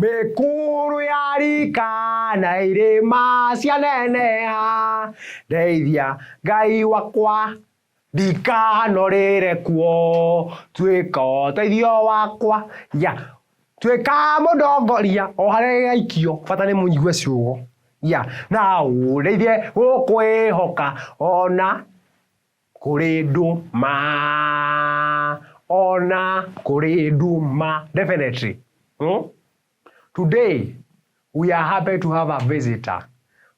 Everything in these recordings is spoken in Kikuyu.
Mĩkuru ya rika na irĩma cianeneha, ndeithia Ngai wakwa ndikanorĩre kuo, tuĩka ũteithio wakwa ya tuĩka mũndongoria o harĩa gĩgaikio, bata nĩ mũigue ciugo ya na ũndeithie gũkwĩhoka ona kũrĩ nduma, ona kũrĩ nduma. Definitely. Today we are happy to have a visitor.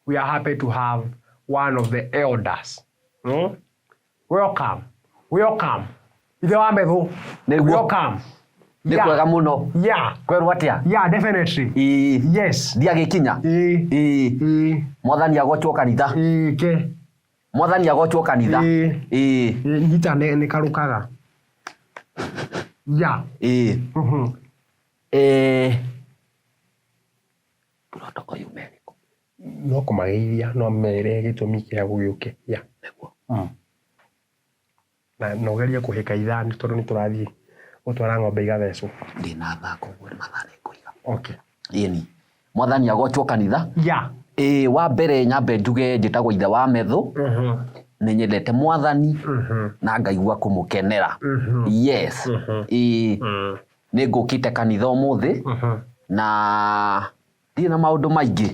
We are happy to have one of the elders. Welcome. Welcome. Ithe wa Methu. Nĩguo. Welcome. Nĩ kwega mũno. Kwerwo atĩa? Yeah, definitely. Ĩĩ. Yes. Ndiagĩkinya. Ĩĩ. Ĩĩ. Ĩĩ. Mwathani agocwo kanitha. Ĩĩ ke. Mwathani agocwo kanitha. Ĩĩ. Ĩĩ. Nyita nĩ karũkaga. Yeah. Ĩĩ. Eh, protocol yume ĩrĩkũ? No kũmageithia no mere gĩtũmi kĩa gũgĩũke. Yeah. Nĩguo. Na na ũgerie kũhĩka ithaa tondũ nĩ tũrathiĩ gũtwara ng'ombe igathecwo. Ndĩna thaa koguo mathaa nĩngũiga. Okay. Ĩni. Mwathani agocwo kanitha. Yeah. Ĩĩ wa mbere nyambe njuge njĩtagwo ithe wa Methu. Nĩ nyendete Mwathani na ngaigua kũmũkenera. Yes. Ĩĩ. Nĩ ngũkĩte kanitha ũmũthĩ na ndirĩ na maũndũ maingĩ.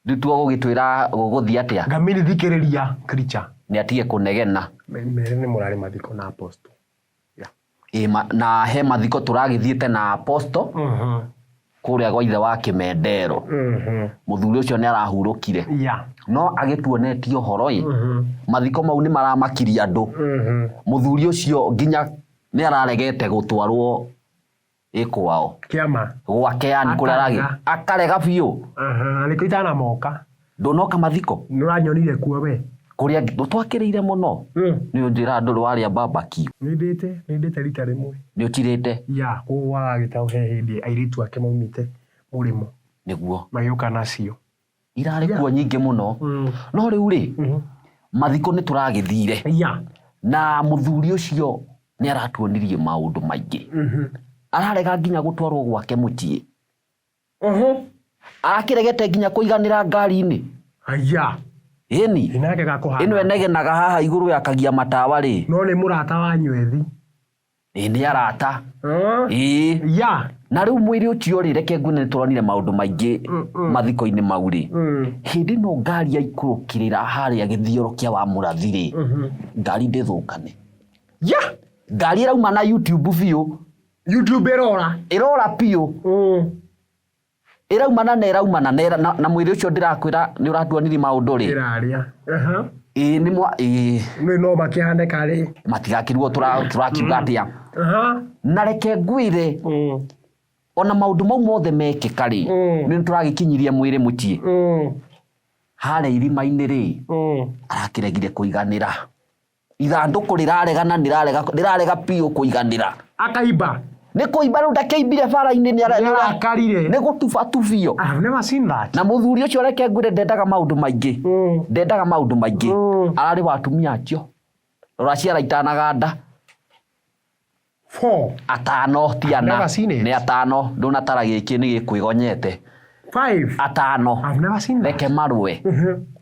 Rĩu tiga gũgĩtwĩra gũgũthiĩ atĩa. Ngamini thikĩrĩria creature. Nĩ atige kũnegena. Mere nĩ mũrarĩ mathiko na apostle. Yeah. Ĩĩ na he mathiko tũragĩthiĩte na apostle kũrĩa gwa ithe wa Kĩmendero. Mũthuri ũcio nĩ arahurũkire. Yeah. No agĩtuonetie ũhoro ĩ, mathiko mau nĩ maramakirie andũ. Mũthuri ũcio nginya nĩ araregete gũtwarwo ĩ kwao. Kĩama. Gwake yani kũrĩa aragĩ. Akarega. Akarega biũ. Aha, na nĩkĩo itanamoka. Ndũnoka mathiko? Nĩ ũranyonire kuo we? Kũrĩa twakĩrĩire mũno. Nĩ ũnjĩraga ndũrĩ warĩa barbecue. Nĩ ndĩte, nĩ ndĩte rita rĩmwe. Nĩ ũtirĩte? Yeah, kũu gwa Gĩtaũ he hĩndĩ airĩtu ake maumĩte mũrĩmo. Nĩguo. Magĩũka nacio. Irarĩ kuo nyingĩ mũno. No rĩu rĩ, mathiko nĩ tũragĩthire. Na mũthuri ũcio nĩ aratuonirie maũndũ maingĩ. Ararega nginya gũtwarwo gwake mũciĩ. Arakĩregete nginya kũiganĩra ngari-inĩ. Aya. Ĩni. Ĩnake gakũhana. Ĩno ĩnegenaga haha igũrũ yakagia matawa rĩ. No nĩ mũrata wa Nywethi. Ĩ nĩ arata. Ĩĩ. Ya. Na rĩu mwĩrĩ ũcio rĩ, reke ngwĩre nĩ tũronire maũndũ maingĩ mathiko-inĩ mau rĩ. Hĩndĩ ĩno ngari yaikũrũkĩrĩra harĩa gĩthioro kĩa wa Mũrathi rĩ, ngari ndĩthũkane. Ya. Ngari ĩrauma na YouTube biũ. YouTube ĩrora. Ĩrora biũ. Ĩraumana na ĩraumana na ĩra- na, na mwĩrĩ ũcio ndĩrakwĩra nĩ ũratuonirie maũndũ rĩ. Ĩrarĩa. Aha. Ĩĩ nĩ mwa ĩĩ Nĩ no makĩhane karĩ. matigakĩrwo tũrakiuga atĩa. Aha. Na reke ngwĩre ona maũndũ mau mothe mekĩka rĩ, nĩ tũragĩkinyirie mwĩrĩ mũciĩ. Harĩa irima-inĩ rĩ, arakĩregire kũiganĩra. Ithandũkũ rĩraregana nĩrarega rĩrarega biũ kũiganĩra. Akaimba. Nĩ kũimba rĩu ndakĩimbire bara-inĩ nĩ ara- nĩ ara- Nĩarakarire. Nĩ gũtuba tubio. I have never seen that. Na mũthuri ũcio reke ngwĩre ndendaga maũndũ maingĩ. Ndendaga maũndũ maingĩ. Ararĩ wa atumia acio. Rora ciara itanaganda. Four. Atano ti ana. Never seen it. Nĩ atano ndũnatara gĩkĩ nĩ gĩkwĩgonyete. Five. Atano. I've never seen that. Reke marũe.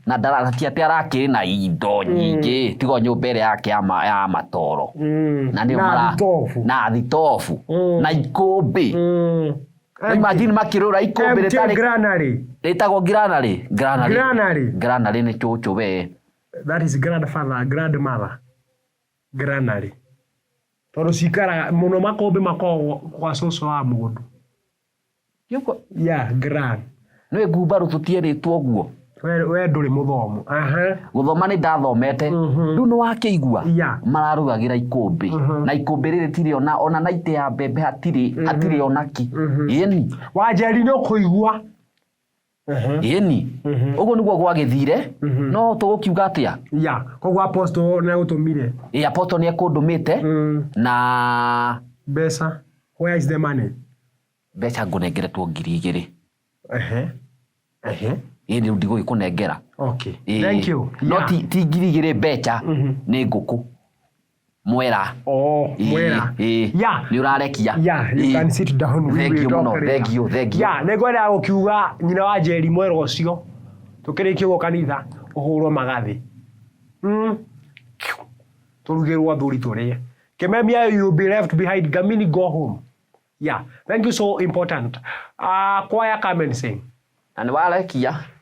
Na ndara ti atĩ arakĩrĩ na indo nyingĩ tiga o nyũmba ĩrĩa yake ya ma- ya matoro. Na nĩyo Na mara- thitobu. Na thitobu. Na ikũmbĩ. Na imagine makĩrũra ikũmbĩ MT rĩtarĩ Granary. rĩtagwo granary. Granary. Granary. Granary nĩ cũcũ we. That is grandfather, grandmother. Granary. Tondũ cikaraga mũno makũmbĩ makoragwo gwa cũcũ wa mũndũ. Yeah, gran. Nĩ ngumbarũ tũtierĩtwo ũguo. We ndũrĩ mũthomu. Aha. Gũthoma nĩ ndathomete. Rĩu nĩ wakĩigua? Yeah. Mararugagĩra ikũmbĩ. Na ikũmbĩ rĩrĩ tirĩ ona ona naitĩ ya mbembe hatirĩ hatirĩ ona ki. Ĩni. Wanjeri nĩ ũkũigua. Ĩni. Ũguo nĩguo gwagĩthire. No tũgũkiuga atĩa? Yeah. Koguo apostle nĩ agũtũmire. Ĩ apostle nĩ ekũndũmĩte na Mbeca. Where is the money? Mbeca ngũnengeretwo 2000. Ehe. Ehe. Ĩ rĩu ndigũgĩkũnengera. Okay. Ĩ, Thank you. No Yeah. ti 2000 mbeca nĩ ngũkũ. Mwera. Oh, Mwera. Yeah. Nĩ ũrarekia. Yeah, you can sit down. We will Thank you talk mũno. later. Thank you, thank you. Yeah, nĩ ngwendaga gũkiuga nyina wa Njeri mwera ũcio tũkĩrĩkia ũguo kanitha ũhũrwo magathĩ. Tũrugĩrwo athuri tũrĩe. Kĩmemia, you be left behind. Gamini, go home. Yeah, thank you, so important. Choir, come and sing. Na nĩ warekia.